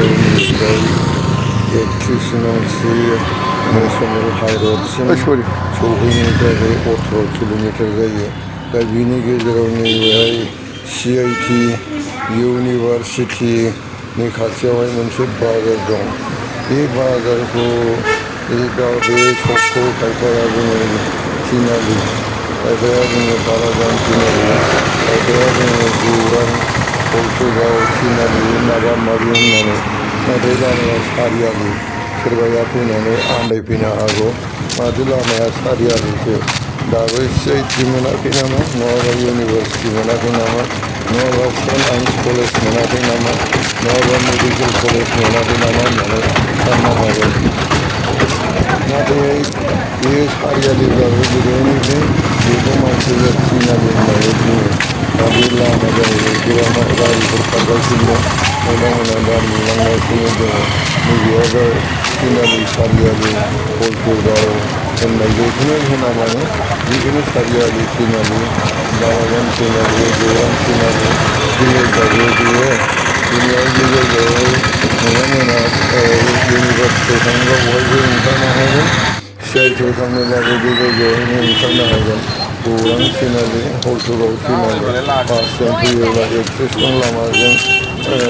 गेजेरनिफ्राय 31 नंसि नेशनेल हाइरडसिम सौहैनो थाखाय 18 किल'मिटार जायो। दा बिनि गेजेराव नैबेहाय CIT इउनिभारसिटिनि खाथियावहाय मोनसे बाजार दं। बे बाजारखौ दा बे सकखौ खायफाया बुङो थिनालि, खायफाया बुङो बालाजान थिनालि, खायफाया बुङो गौरां हलथुगाव थिनालि माबा माबि होननानै, नाथाय लामाया सारियालि। सोरबाया फैनानै आन्दायफैनो हागौ, माथो लामाया सारियालिसो, दाबो CIT मोनाखै नामा, नङाबा इउनिभारसिटि मोनाखै नामा, नङाबा सेन्ट आन्स कलेज मोनाखै नामा, नङाबा मेडिकेल कलेज मोनाखै नामा होननानै साननो हागौ। नाथाय बेयो सारियालिब्लाबो गोदोनिफ्राय बेखौ मानसिफ्रा थिनालि होननानै बुङो। दा बे लामा जाहैबाय, गोबां गारिफोर खारगासिनो दं, नोंथांमोना दा नुलांगासिनो दङ। नैबेया जाबाय थिनालि सारियालि हलथुगाव होननाय जेखुनु होना मानो, जिखुनु सारियालि थिनालि, बालाजान थिनालि, गौरां थिनालि जिनिसबाबो बेयो बेनियाव बे जायगायावहाय नोंथांमोना इउनिभारसिटियाव थाङोबा बहायबो ओंखारनो हागोन, CITआव थांनोब्लाबो बे जायगायावहायनो ओंखारनो हागोन। गौरां थिनालि हलथुगाव थिनालि बासजों फैयोब्ला 31 नं लामाजों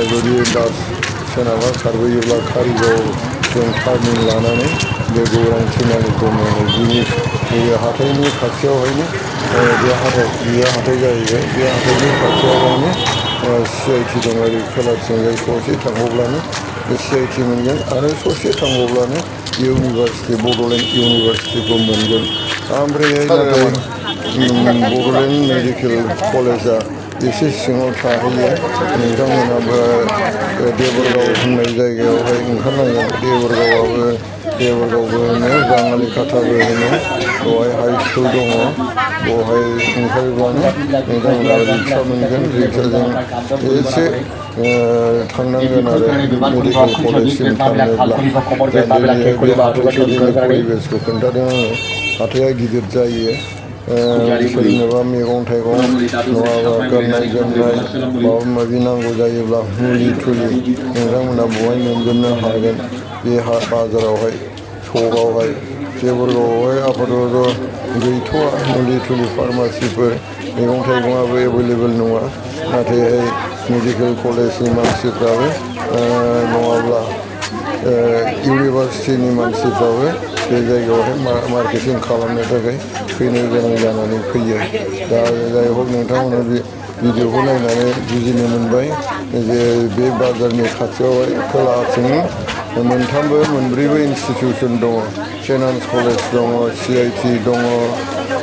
जुदि बास सोनाबहा खारबोयोब्ला कारिगावजों टार्निं लानानै बे गौरां थिनालिखौ मोनो। बिनि नैबे हाथाइनि खाथियावहायनो बेयो हाथाइ जाहैबाय। बे हाथाइनि खाथियावहायनो CIT दं। ओरै खोलाथिंजाय ससे थांबावब्लानो CIT मोनगोन आरो ससे थांबावब्लानो इउनिभारसिटि बड'लेण्ड इउनिभारसिटिखौ मोनगोन। ओमफ्रायहाय नाथाय बड'लेण्ड मेडिकेल कलेजआ एसे सिङाव थाहैयो। नोंथांमोनाबो देबोरगाव होननाय जायगायावहाय ओंखारनांगोन। देबोरगावबो होनो, बाङालि खाथाबो होनो, बेवहाय हाइ स्कुल दङ। बेवहाय ओंखारब्लानो नोंथांमोना रिक्सा मोनगोन। रिक्साजों एसे थांनांगोन आरो मेडिकेल कलेजसिम थांनोब्ला। दा दिनैहाय बे हाथाइसालिनि परिबेसखौ खोन्थादों आङो। हाथाइया गिदिर जायो। सोरनोबा मैगं थाइगं नङाबा गाननाय जोमनाय माबा माबि नांगौ जायोब्ला मुलि थुलि नोंथांमोना बेवहाय मोनजोबनो हागोन। बे बाजारावहाय सकआवहाय। देबोरगावआवहाय आपातत' गैथ'वा मुलि थुलि फार्मासिफोर, मैगं थाइगङाबो एभेलेबेल नङा। नाथायहाय मेडिकेल कलेजनि मानसिफ्राबो नङाब्ला इउनिभारसिटिनि मानसिफ्राबो बे जायगायावहाय मार्केटिं खालामनो थाखाय फैनो गोनां जानानै फैयो। दा जाय हक नोंथांमोना बे भिडिअखौ नायनानै बुजिनो मोनबाय जे बे बाजारनि खाथियावहाय खोलाथिं मोनब्रैबो इनस्टिटिउसन दङ। सेन्ट आन्स कलेज दङ, CIT दङ,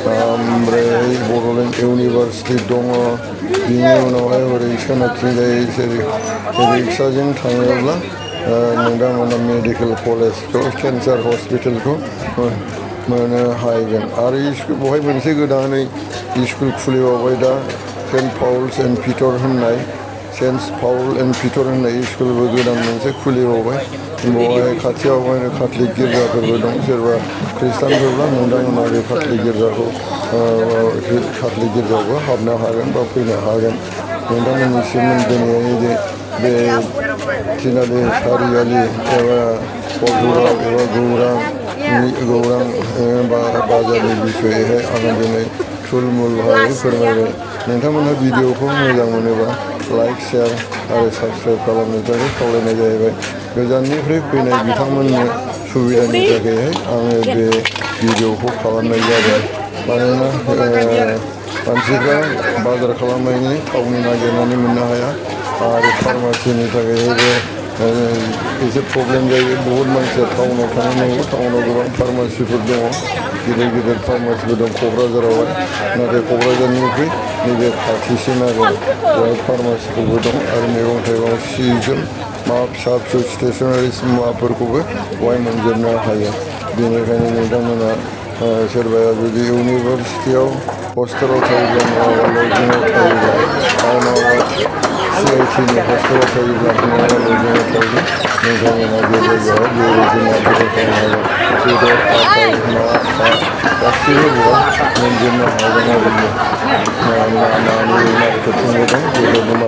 ओमफ्राय बड'लेण्ड इउनिभारसिटि दङ। बिनि उनावहाय ओरै सोनाबथिंजाय रिक्साजों थाङोब्ला नोंथांमोना मेडिकेल कलेजखौ, केन्सार हस्पिटालखौ मोननो हागोन। आरो बेवहाय मोनसे गोदानै स्कुल खुलिबावबाय दा, सेन्ट पाउल एन्ड पिटर होननाय स्कुलबो गोदान मोनसे खुलिबावबाय। बेवहाय खाथियावहाय काथलिक गिर्जाफोरबो दं। सोरबा खृष्टानफोरब्ला नोंथांमोना बे काथलिक गिर्जाखौ हाबनो हागोन बा फैनो हागोन। नोंथांमोननिसिम दिनै बे थिनालि सारियालि एबा हलथुगाव एबा गौरां बाजारनि बिसयैहाय आं दिनै थुलमुलहाय फोरमायबाय। नोंथांमोनहा भिडिअखौ मोजां मोनोबा लाइक, शेयार आरो साबस्क्राइब खालामनो थाखाय खावलायनाय जाहैबाय। गोजाननिफ्राय फैनाय बिथांमोननो सुबिदानि थाखायहाय आङो बे भिडिअखौ खालामनाय जादों। मानोना मानसिफ्रा बाजार खालामनायनि थावनि नागिरनानै मोननो हाया आरो फार्मासिनि थाखायहायबो एसे प्रब्लेम जायो। बहुद मानसिया टाउनाव थांनो नांगौ। टाउनाव गोबां फार्मासिफोर दङ, गिदिर गिदिर फार्मासिफोर दं क'क्राझारावहाय। नाथाय क'क्राझारनिख्रुइ नैबे खाथिसिन आरो बेवहाय फार्मासिफोरबो दं आरो मैगं थाइगं, सि जोम फिसा फिसौ स्टेसनारि मुवाफोरखौबो बेवहाय मोनजोबनो हायो। बेनिखायनो नोंथांमोना सोरबाया जुदि इउनिभारसिटियाव हस्टेलाव थायोब्ला, नङाबा लजिंआव थायोब्ला, आरो नङाबा CITनि हस्टेलाव थायोब्ला, नङाबा लजिंआव थायोब्ला नोंथांमोना बे जायगायावहाय बेबायदिनो अर्डार खालामनो हागोन। बेदर, आखाइ, ना, गासैबो बेवहाय मोनजोबनो हागोन आरो नानि मार्केटिंबो दं, बेदरनि